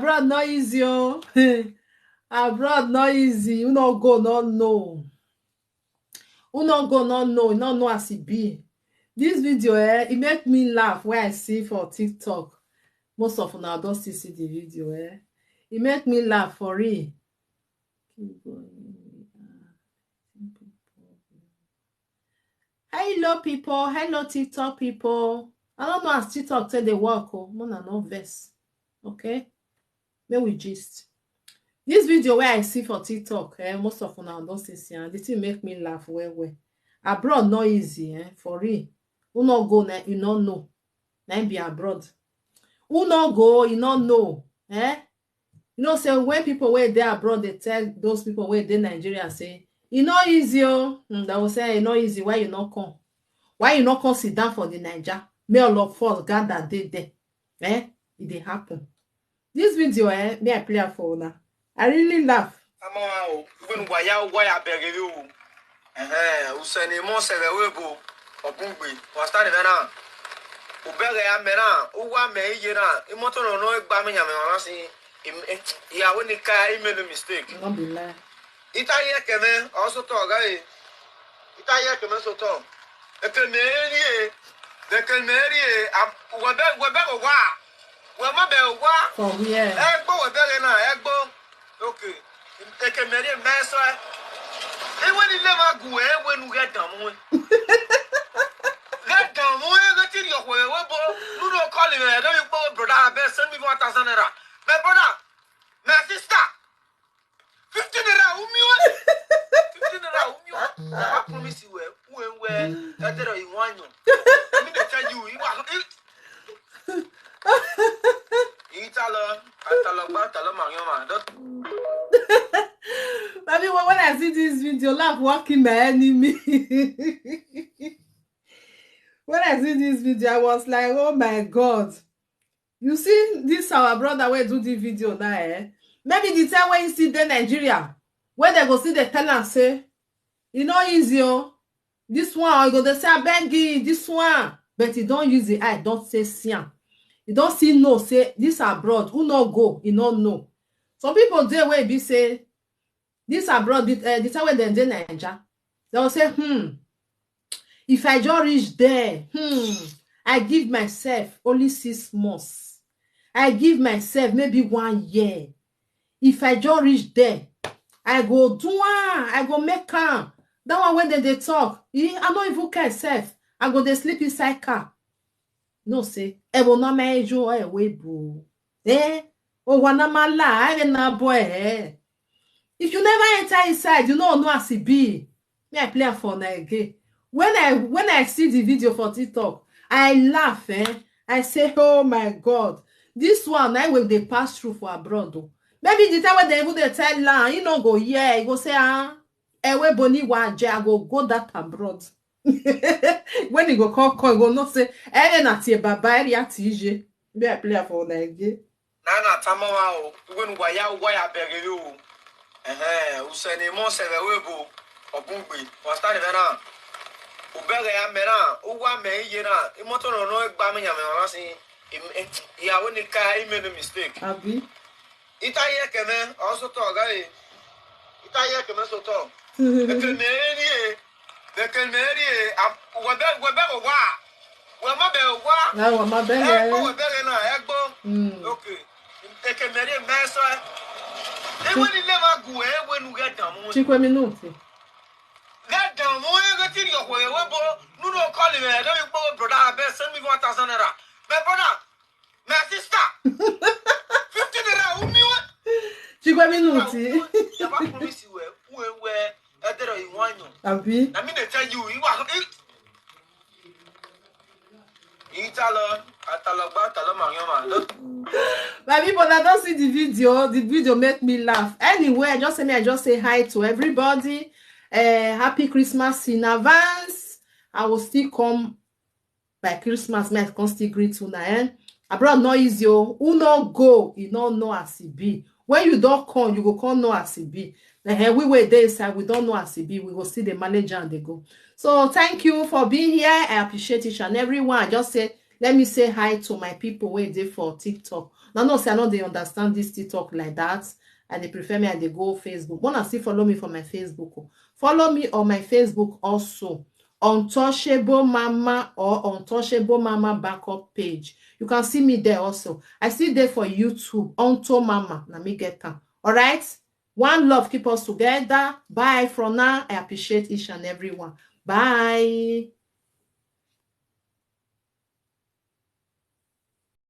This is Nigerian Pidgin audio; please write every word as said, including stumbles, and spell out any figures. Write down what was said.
Abroad no easy o. Abroad no easy. Who no go no know. Who no go no know. You no know as e be. This video, eh, e make me laugh wey I see for TikTok. Most of una don still see the video, eh. E make me laugh for real. Keep going. Hello, people. Hello, TikTok people. I don't know as TikTok take dey work o. Una no vex. Okay? Make we gist. This video wey I see for TikTok, eh, most of una don see am. The thing make me laugh well well. Abroad no easy, eh, for real. Who no go, na, you no know. Na im be abroad. Who no go, you no know. Eh? You know say when people wey dey abroad dey tell those people wey dey Nigeria say, "E no easy o." Mm, they will say, "E no easy. Why you no come? Why you no come sit down for the Naija? Make all of us gather dey there." Eh? E dey happen. This video, eh, me I play am for una. I really laugh. Ama o, even waya waya begere o. Eh, usani mo sere webo. Ogungbe, understand me now. Ubere ya me now, uwa me iye now. Imoto no no egba me nyame mama si. Im-, eh, ìyàwó ni ka, he made a mistake. No be lie. Ita ye keme, also talk, guy. Ita ye keme so talk. Eke me eri e. Eke me eri e. Am-, webe, webe ko wa. Wema be wa. For where? Egbo webe re na, egbo. Okay. Eke me eri e, me so e. Ewe ni le ma gu e, ewe nu ge damu e. Ge damu e, ge ti ri okwe we bo. Nu no call me, don't you call brother, abeg send me one thousand naira. My brother, my sister. Fifty naira, umi we. Fifty naira, umi we. I promise you, eh, we, we, that day you want you. Let me tell you, you are, you, Italo, Italo, Italo, Marioma. Don't Baby, when, when I see this video, laugh walking my enemy. When I see this video, I was like, "Oh my God." You see, this our brother wey do the video now, eh? Maybe the time when he see the Nigeria, when they go see the tell am say, "E no easy o." This one, or you go dey say, "Abeg, this one." But he don use the eye, don say, see am. He don see know say this abroad, who no go, he no know. Some people dey wey be say, this abroad, the, eh, the time when dem dey Naija, they will say, "Hmm, if I just reach there, hmm, I give myself only six months. I give myself maybe one year. If I just reach there, I go do am, I go make am." That one when dem dey talk, eh, I no even care sef. I go dey sleep inside car. No say, "E bo na me jo e we bo." Eh? O wa na ma la, I na boy, eh? If you never enter inside, you no know as e be. Me, I play am for una again. When I, when I see the video for TikTok, I laugh, eh? I say, "Oh my God, this one na wey dey pass through for abroad o." Maybe the time when they even dey tell am, he no go hear, he go say, "Ah, ewe boni wa je, I go go that abroad." When he go call, call, he go know say, "Ere na tie baba, ere ati ije." Me, I play am for una again. Na na tamawa o, when waya waya begere o. Eh, usani mo sere webo. Ogungbe, understand me now. Ubere ya me now, uwa me iye now. Imoto no no egba me nyame mama si. Im-, eh, ìyàwó ni ka, he made a mistake. Abi? Ita ye keme, also talk, guy. Ita ye keme so talk. Eke me eri e. Eke me eri e. Am-, webe, webe ko wa. Wema be wa. Na wema be he. Egbo webe re na, egbo. Mm. Okay. Eke me eri e, me so e. Ewe ni le ma gu e, ewe nu ge damu. Chikwe minuti. Get down, mo ain't getting your way, we bo. No, no, call him, eh, don't you go, brother, I beg, send me one thousand naira. My brother, my sister, fifty naira, who me what? Chikwe minuti. You have promised you, eh, who, eh, where, eh, there you want you. Abi? I mean, they tell you, you are, you, Italo, Italo, Italo, Marioma. Don't My people, I don't see the video. The video make me laugh. Anyway, I just say me, I just say hi to everybody. Uh, happy Christmas in advance. I will still come by Christmas. Me, I can still greet una, eh? Abroad no easy o. Who no go, you no know as e be. When you don't come, you go come know as e be. Eh, we were there inside, we don't know as e be. We go see the manager and they go. So thank you for being here. I appreciate each and every one. I just say, let me say hi to my people wey dey for TikTok. Now, no say I no dey understand this TikTok like that. I dey prefer me, I dey go Facebook. Wanna still follow me for my Facebook o. Follow me on my Facebook also. Untouchable Mama or Untouchable Mama backup page. You can see me there also. I still dey for YouTube, Unto Mama. Na me get am. All right? One love keep us together. Bye for now. I appreciate each and every one. Bye.